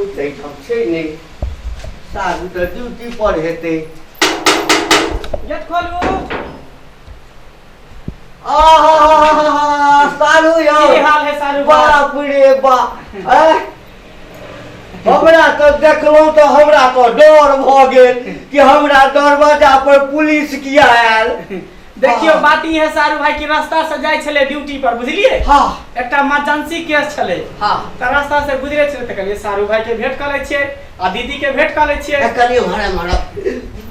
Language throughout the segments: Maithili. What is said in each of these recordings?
सारू तऽ एहिठाम छै नहि, सारू तऽ ड्यूटी पर हेतै। गेट खोलू। आहा, सारू यौ, की हाल है सारू भाई? बाप रे बाप, ऐं? हमरा तऽ देखलहुँ तऽ हमरा तऽ डर भऽ गेल कि हमरा दरवाजा पर पुलिस किया आयल। देखियौ, बात ई है सारू भाई कि रास्ता से जाइ छलै ड्यूटी पर, बुझलियै? हाँ। एकटा इमरजेंसी केस छलै। हाँ। तऽ रास्ता से गुजरे छलै तऽ कहलियै सारू भाई के भेंट कऽ लै छियै आ दीदी के भेंट कऽ लै छियै। कनि उम्हर एम्हर।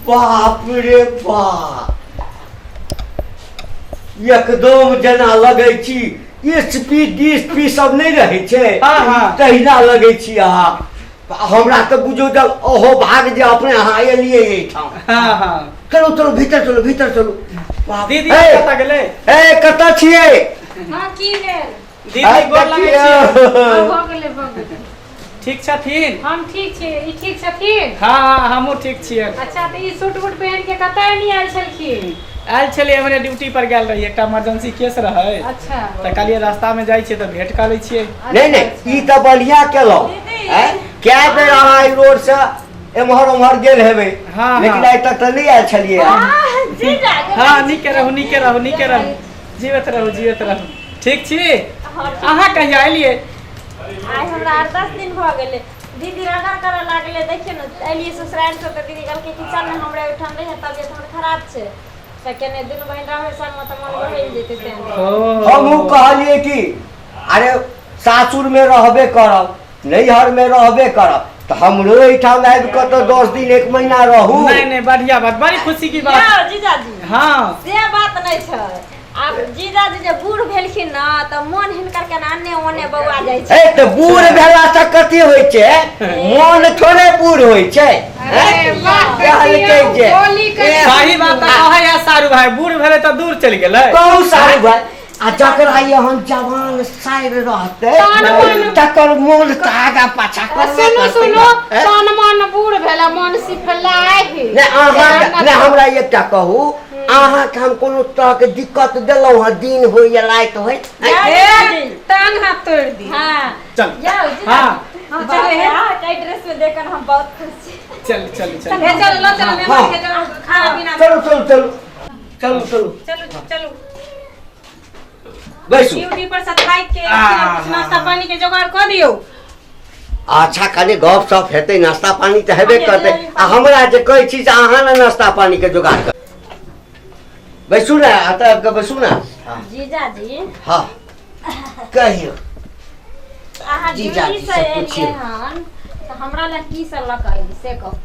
बाप रे बाप, एकदम जेना लगै छी एसपी डीएसपी सब नहि रहै छै, हाँ, हाँ। तहिना लगै छी अहाँ। हमरा तऽ बुझू तऽ ओहो भाग जे अपने अहाँ एलियै एहिठाम। हाँ हाँ। चलू चलू, भीतर चलू, भीतर चलू। बाप- दीदी ए, कतऽ गेलै? ए, कतऽ छियै? हाँ, की भेल? दीदी, गोर लगै छियै। हाँ, भऽ गेलै, भऽ गेलै। ठीक छथिन? हम ठीक छी, ई ठीक छथिन? हाँ हाँ, हमहूँ ठीक छियै। अच्छा, तऽ ई सूट बूट पहिर के कतऽ एनी आयल छलखिन? आयल छलियै, एमहरे ड्यूटी पर गेल रहियै, एकटा इमरजेंसी केस रहै। अच्छा। तऽ कहलियै रास्ता में जाइ छियै तऽ भेंट कऽ लै छियै। नहि नहि, ई तऽ बढ़िया केलहुँ। आँय? कए बेर अहाँ एहि रोड से एम्हर ओम्हर गेल हेबै, हाँ, लेकिन हाँ। आइ तक तऽ नहि आयल छलियै। हाँ, नीके रहू, नीके रहू, नीके रहू, जीवैत रहू, जीवैत रहू। ठीक छी? अहाँ कहिया एलियै? आइ हमरा 8-10 दिन भऽ गेलै। दीदी रगड़ करऽ लागलै। देखियौ ने, एलियै ससुरारि से तऽ दीदी कहलकै कि चल ने हमरा ओहिठाम रहिहे, तबियत हमर खराब छै, तऽ केने दुनू बहिन रहबै संगमे तऽ मन बहलि जेतै, तें। ओ हमहूँ कहलियै कि अरे सासुरमे रहबे करब, नैहरमे रहबे करब, तऽ हमरो एहिठाम आबि कऽ तऽ 10 दिन एक महीना रहू। नहीं नहीं, बढ़िया बात, बड़ी खुशी की बात। यौ जीजाजी। हाँ। से बात नहि छै, आब जीजाजी जे बूढ़ भेलखिन ने तऽ मोन हिनकर केना अन्ने ओने बौआ जाइ छै। ए, तऽ बूढ़ भेलासँ कथी होइ छै? मोन थोड़े बूढ़ होइ छै। अरे वाह, कहलकै जे बोली कनि। ए, सही बात तऽ कहै है सारू भाई, बूढ़ भेलै तऽ दूर चलि गेलै। कहू सारू भाई, आ जकरा एहन जवान साइर रहतै तन मन- तकर मोन तऽ आगा पाछा करबे सुनू करतै सुनू ने, ए? तन मन बूढ़ भेला, मन सिफलाहि। नहि, अहाँ नहि, हमरा एकटा कहू, अहाँके हम कोनो तरहके दिक्कत देलहुँ हँ? दिन होइ या राति होइ? ए, टांग हाथ तोड़ि दी। हाँ। चल। यौ जीजाजी। हाँ। हाँ, चल हे। अहाँके एहि ड्रेस में देखकर हम बहुत खुश छी। चल चल चल। हे, चल ल, चल मेहमान के, चल खाना पीना। चलू चलू चलू चलू चलू। चलू चलू। बैसू। ड्यूटी पर से थाकि के कुछ नाश्ता पानी के जोगाड़ कऽ दियौ। अच्छा, कनि गप सप हेतै, नाश्ता पानी तऽ हेबे करतै। आ हमरा जे कहै छी से अहाँ ने नाश्ता पानी के जोगाड़ कर। बैसू ने, एतऽ आबि कऽ बैसू ने। जीजाजी। हाँ, कहियौ। अहाँ जीजाजी ड्यूटी से से पुछियौ। एलियै हन तऽ हमरा लए की सब लऽ कऽ एली से कहू।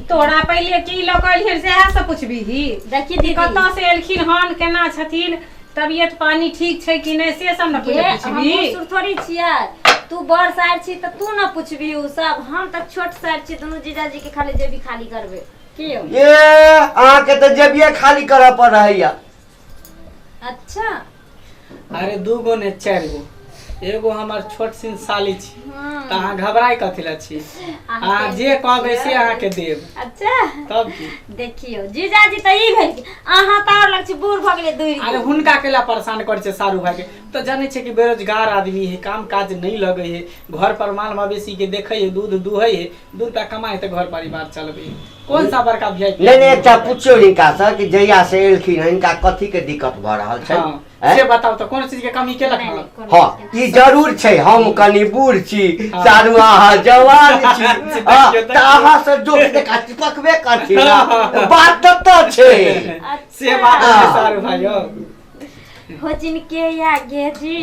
तोरा पहिले की लऽ कऽ एलखिन सएह सब पुछबीही? देखी कि दीदी, कतऽ से एलखिन हन, केना छथिन, तबियत पानी ठीक छै कि नहि, से सब ने गे, पहिले हम पुछबी। बूढ़ थोड़ी छियै? तू बड़ सार छी तऽ तू न पुछबी उ सब, हम तऽ छोट सार छी। दुनू जीजाजी के खाली जेबी खाली करबै की यौ? ए, अहाँके तऽ जेबिये खाली करऽ पर रहैया। अच्छा। अरे, दू गो ने चारि गो, एगो हमर छोट सिन साली छी, तऽ अहाँ घबराय कथी लए छी? अहाँ जे कहबै से अहाँके देब। अच्छा। तब की? देखियौ जीजाजी, तऽ ई भेल कि अहाँ तऽ आओर लग छी, बूढ़ भऽ गेलै दूर। अरे, हुनका केला परेशान करै छै? सारू भाई के तऽ जानै छै कि बेरोजगार आदमी है, काम काज नहीं लगै है, घर पर माल मवेशी के देखै है, दूध दुहै है, 2 रुपया कमाइ है तऽ घर परिवार चलबै है। कौन सा बड़का वीआईपी? नहि नहि, एकटा पुछियौ हिनकासँ कि जहिया से एलखिन हन, हिनका कथी के दिक्कत भऽ रहल छै? हाँ, हैं? से बताउ तऽ, कोनो चीज के कमी केलक हँ? हँ, ई जरूर छै, हम कनि बूढ़ छी हाँ। सारू, अहाँ जवान छी। देखियौ, हाँ, देखियौ। तऽ अहाँ से जोख देखा चिपकबे करथिन ने। बात तऽ छै। से बात छै। हाँ। सारू भाई यौ। हो जिनके आगे जी,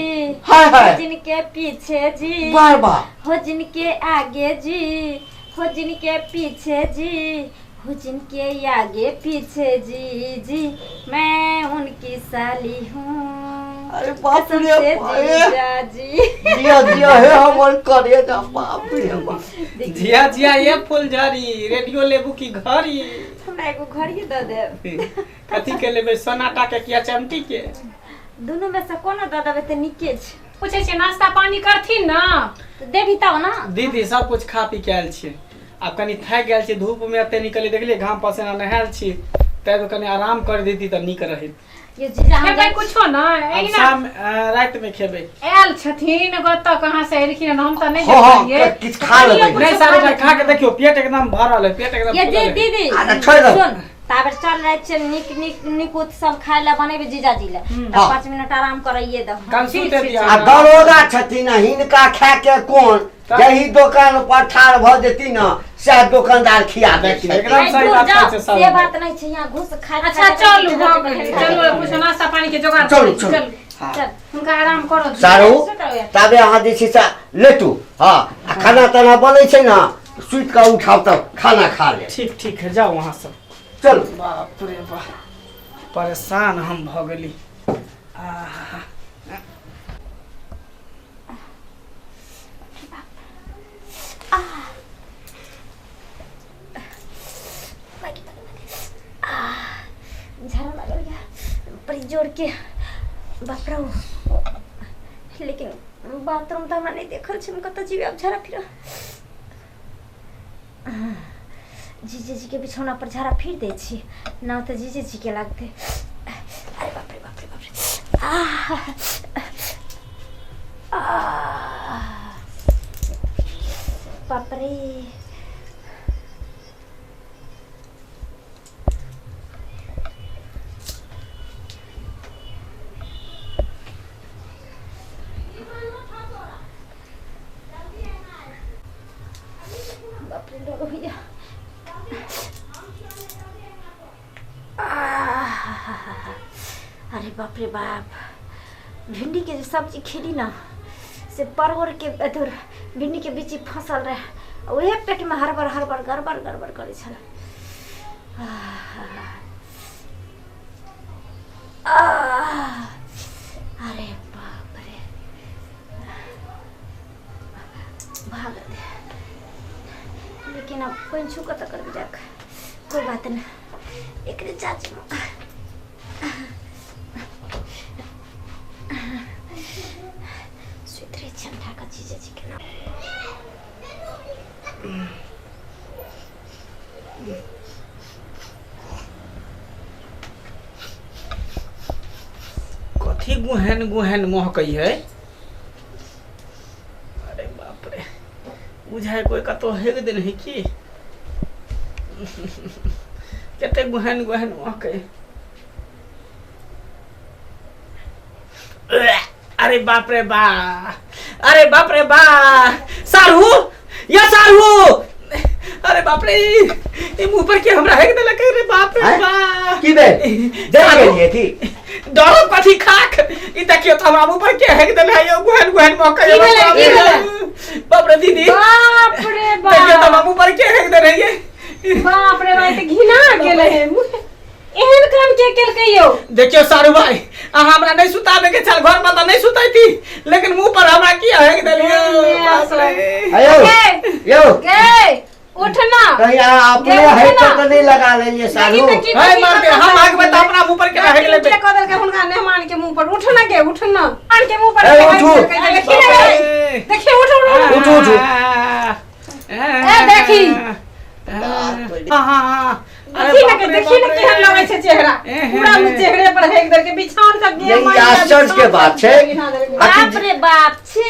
हाय हाय। हो जिनके पीछे जी, वाह वाह। हो जिनके आगे जी, हो जिनके पीछे जी, हो जिनके आगे पीछे जी, जी मैं उनकी साली हूँ। अरे बाप कसम रे से। बाप। जीजा जी। जिया जिया हे हमर करे जा, बाप रे बाप। जिया जिया ये फुलझड़ी, रेडियो लेबू की घड़ी? हमरा एगो घड़ी दऽ देब। कथी के लेबै, सोनाटा के किया चमटी के? दुनू में से कोनो दऽ देबै तऽ नीके छै। पूछै छियै, नाश्ता पानी करथिन ने? तऽ देबही तब ने। दीदी, सब कुछ खा पी के आयल छियै, आब कनि थाकि गेल छी, धूप में एते निकलियै, देखलियै घाम पसेना, नहायल छी, तै कनि आराम कर देती तऽ नीक रहैत। ये जीजा हम खेबै जाइ छी। कुछो ना अब एहिना शाम राति में खेबै। आयल छथिन कतऽ कहाँ से एलखिन हन, हम तऽ नहि हँ, हँ, देखलियै। किछु खा लेबै। कुछो नहीं सारू भाई, खा के देखियो, पेट एकदम भरल है, पेट एकदम ये फूलल दी है। दीदी अच्छा, छोड़ि दहो। सुन ताबे चल राति से नीक नीक निकुत सब खाय ला बनेबे जीजाजी ला तब हाँ। 5 मिनट आराम करैये दहो। कल सुते दिया। आ दरोगा छथिन आ हिनका खाय के कोन, जही दोकान पर ठाढ़ भऽ जेती न सएह दोकानदार खिया दै देखियौ, छथिन। एकदम नहीं, सही दूर बात जाओ, कहै छै सारू से भाई। बात नहीं छै, यहाँ घुस खाय। अच्छा चलू, भऽ गेलै, चलू कुछ नाश्ता पानी के जोगाड़ चलू, करै छी, चलू। चलू। हाँ। चल। हुनका आराम करऽ दियौ। सारू सुतल। ताबे अहाँ जे छै से लेटू। हँ, आ खाना ताना बनै छै ने, सुति कऽ उठाउ तब खाना खा ले। ठीक ठीक है, जाओ वहाँ सब। चलू। बाप रे बाप, परेशान हम भऽ गेली। आहा। झाड़ा लागल गया बड़ी जोर के, बाप रे। लेकिन बाथरूम तऽ हमरा नहि देखल छै, हम कतऽ जेबै आब झाड़ा फिर? जीजे जी के बिछौना पर झाड़ा फिर दै छी ना तऽ जीजे जी के लागतै। अरे बाप रे बाप रे बाप रे, आह आह, बाप रे। बाप रे, डर भैया। आह, अरे बाप रे बाप, भिंडी के जे सब्जी खेली ना से परोड़ के अथी भिंडी के बीच फसल रहे, उहे पेट में हड़बड़ हड़बड़ गड़बड़ गड़बड़ करै छल। आह, अरे बाप रे, भाग दे। लेकिन अब पानि छू कतऽ करबै जाक? कोई बात नहीं, एकरे चाची सुति रहै छी ठा कऽ जीजा जी के नाम। कथी गुहेन गुहेन महकै है? अरे बाप रे, बुझाय कोई कतौ हेग देने है की? कते गुहेन गुहेन महकै। अरे बाप रे बा, अरे बाप रे बा, सारू या सारू, अरे बाप रे, ई मुंह पर के हमरा हेग देलक? अरे बाप रे। आँय? बा। की भेल? डरा गेलियै की? डरो कथी खाक, ई देखियो त हमरा मुंह पर के हेग देले है यौ, गुहन गुहन मकै। की भेलै, की भेलै? बाप रे दीदी। बाप रे देखियो त बाप। हमरा मुंह पर के हेग देले है। बाप रे बाप, ई तऽ घिना गेलै हे। एहन काम के केलकै यौ? देखियो सारू भाई, अहाँ हमरा नहीं सुताबे के छल घर पर त नहीं सुतैती, लेकिन मुंह पर हमरा की हेग देलियै? बाप रे। अयो। गे। यौ। गे, उठ ना। कहीं अहाँ अपने गे, उठ हेड ना। तऽ नहि लगा लेलियै सारू? देखी तऽ की है कथी मारते कऽ हम आगमे त देलकै। अपना मुंह पर के हेग लेबै। के कऽ देलकै हुनका मेहमान के मुंह पर? उठ ना गे, उठ ना, मेहमान के मुंह पर ए, के उठू। देलकै? देखी ना गे, देखी, उठ उठ उठ। उठू, उठू। ए, देखी। हाँ हाँ हाँ, अरे देखी ना बाप के, रे, देखी ना बाप रे। केहन लगै छै चेहरा। ए, पूरा हे, मुँह चेहरे पर हेक देलकै, बिछान सब गे। नहीं, आश्चर्य के बात छै। बाप रे बाप, छी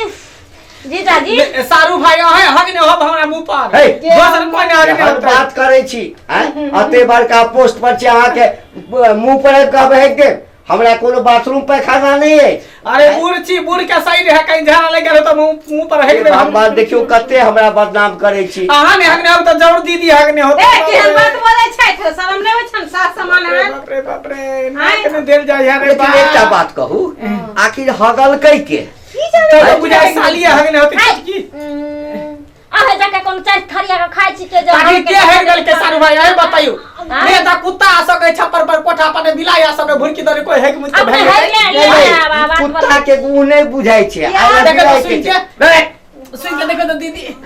जीजाजी। सारू भाई, अहें हगने होब हमरा मुंह पर। हे। दोसर कोई नहीं हगने हम होतै। बात करै छी आँय? अते बड़का पोस्ट पर छी, अहाँके मुंह पर कहबै हेक देब? हमरा कोनो बाथरूम पैखाना नहि अछि। अरे बूढ़ छी, बूढ़ के सही रहे, कहीं झाड़ा लग गेल तो मुंह मुंह पर हेक देब। हम बात देखियौ कते हमरा बदनाम करै छी। अहाँ ने हगने होब तऽ जरूर दीदी हगने होत। ए, केहन बात बोलै छथि? शरम नहि होइ छनि सास समान है? बाप रे बाप रे, नाक ने देल जाय है रे। लेकिन एकटा बात कहू, आखिर हगलकै के? तो बुझाय सालिए हगने होती की। अहे जाके कोनो चारि थरिया के खाइ छी के जो। ताकि के हेग देलकै सारू भाई, अहे बताइयो। ने त कुत्ता आ सकै छप्पर पर, कोठा पर, ने बिलाई आ सकै भुरकी दरे, कोई हेग मुझ के अपने भए हेग गेलै। ले ले बाबा, बात कुत्ता के मुंह नहि बुझाइ छै। आ देखो बिलाइ तो के सुन छै। के। नहीं, सुन के देखो तो दीदी।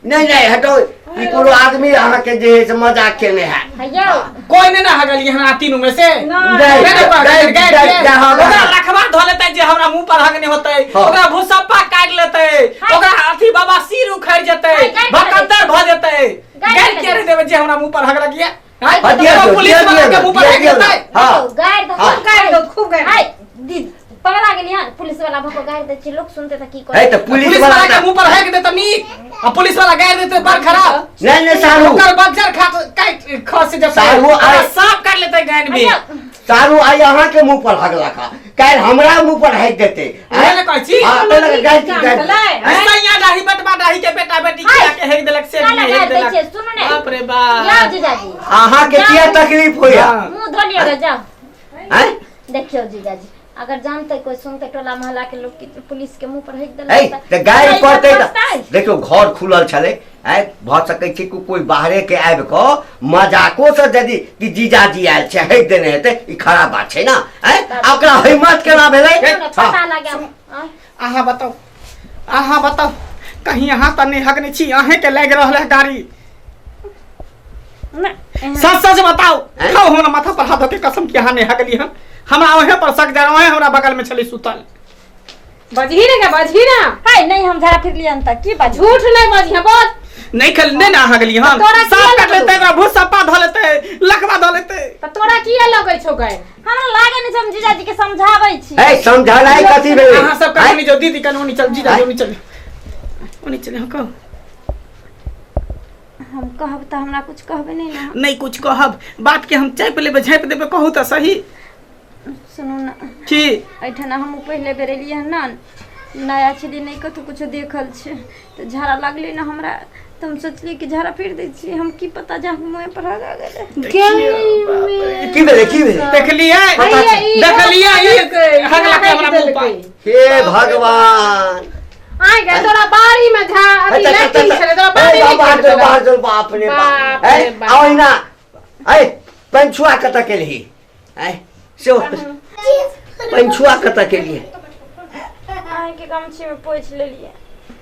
नहीं नहीं, हटो, ई कोनो आदमी अहाँके जे है से मजाक केने है। हैयौ। कोई ने ना हगलिए हमरा तीनू में से। नहि। नहीं, नहीं, नहीं, नहीं, गैर, नहीं, गैर। नहीं, हाँ, ओकरा हाँ। लखवा धो लेतै जे हमरा मुंह पर हगने होतै। हाँ। ओकरा भूसप्पा काटि लेतै, ओकरा अथी बाबा सिर उखड़ जेतै, हाय, गारि भकंदर भऽ जेतै। गारि गैर करै। के देबै जे हमरा मुंह पर हगलक ये? आँय, हाँ, दिया तो दियो, पुलिस दिया वाला दियो के ना, मुंह पर दिया हेक दियो ना। देतै। हाँ। गारि दहो हाँ। गारि दो खूब गारि हाय दीदी पगला गेली हन पुलिस वाला भको गारि दै छै लोक सुनते त की है कहते तऽ पुलिस पुलिस वाला वाला के मुंह पर हेक देतै नीक आ पुलिस वाला गारि देतै बड़ खराब नहीं नहीं सारू ओकर बज्जर खा काट खस जतै सारू, आइ- साफ कर लेतै गानि में अच्छा सारू आइ अहाँ के मुंह पर हगला खा काल्हि हमरा मुंह पर हगि देते उहे ने कहै छी। हाँ, तै लऽ कऽ गारि काम गारि चलै, आँय? सैया डाही बटवा डाही के बेटा बेटी हाय। खिया के हेक देलक से काला हेक गारि दै देलक छै सुनू ने बाप रे बाप जाओ जीजाजी अहाँ के किया तकलीफ होइया हाँ। मुंह धो लिअ जाओ आँय? देखियौ जीजाजी अगर जानते कोई सुनते टोला मोहल्ला के लोग कि पुलिस के मुंह पर हेक ऐ देलक तऽ गारि पड़तै तऽ तऽ देखियौ घर खुलल छलै आँय भऽ सकै छै कि कोई बाहरे के आबि कऽ मजाको से यदि कि जीजाजी आयल छै हेक देने हेतै ई खराब बात छै ने आँय आ ओकरा हिम्मत केना भेलै पता हाँ। लगे आँय? अहाँ बताउ अहाँ बताउ कहीं अहाँ तऽ नहि हकने छी अहें के लागि रहल है गाड़ी ना, एहन- सच सच बताउ हैं? खाओ हमरा माथा पर हाथ धो के कसम कि अहाँ नहि हकली हन हमरा ओहे पर शक जा ओहे हमरा बगल में छली सुतल बजही ने गे बजही ना हाय नहीं हम झाड़ा फिर लियन त की बाजू झूठ नहीं बजही बोल नहीं खल नहीं ना हगली हन तोरा किया साफ कर लगलौ? लेते ओकरा भूसा पा धऽ लेते लकवा धऽ लेते तऽ तोरा किया लगै छौ गारि हमरा लागे नहीं छै हम जीजाजी के समझाबै छी ऐ समझानाइ कथी भेलै अहाँ सब आँय? कनी जाओ दीदी कनी ओनी चल जीजा आँय? ओनी चल ओनी चल हम कहू हम कहब त हमरा कुछ कहबे नहीं ना नहीं कुछ कहब बात के हम चापि लेबै झाँपि देबै कहू तऽ सही सुनू ना की एहिठाम हम पहिले बेर एलियै हन ने नया छलियै नहि कतहु कुछो देखल छै तऽ झाड़ा लागलै ने हमरा तऽ हम सोचलियै कि झाड़ा फिर दै छियै हम की पता जा मुँहे पर हगा गेलै की भेलै की भेलै देखलियै पता छै। देखलियै ई हगला के हमरा मुँह पर हे भगवान आइ गे तोरा बाड़ी में झा अथी लैट्रिन छलै तोरा बाड़ी ए, में बाप रे बाप रे बाप रे बाप बाप रे ए, बाप। आ ओहिना ए पंछुआ कतऽ केलही ए से पंछुआ कतऽ केलियै अहाँके गमछी में पोछि लेलियै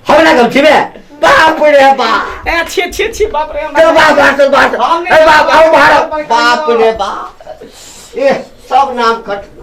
हमरा गमछी मे बाप रे बाप ए छी छी छी बाप रे चल बाप बाहर चल बाहर हम चल नहीं ए बाप आओ बाहर आओ। बाप बाप रे बाप ए सब नाम कट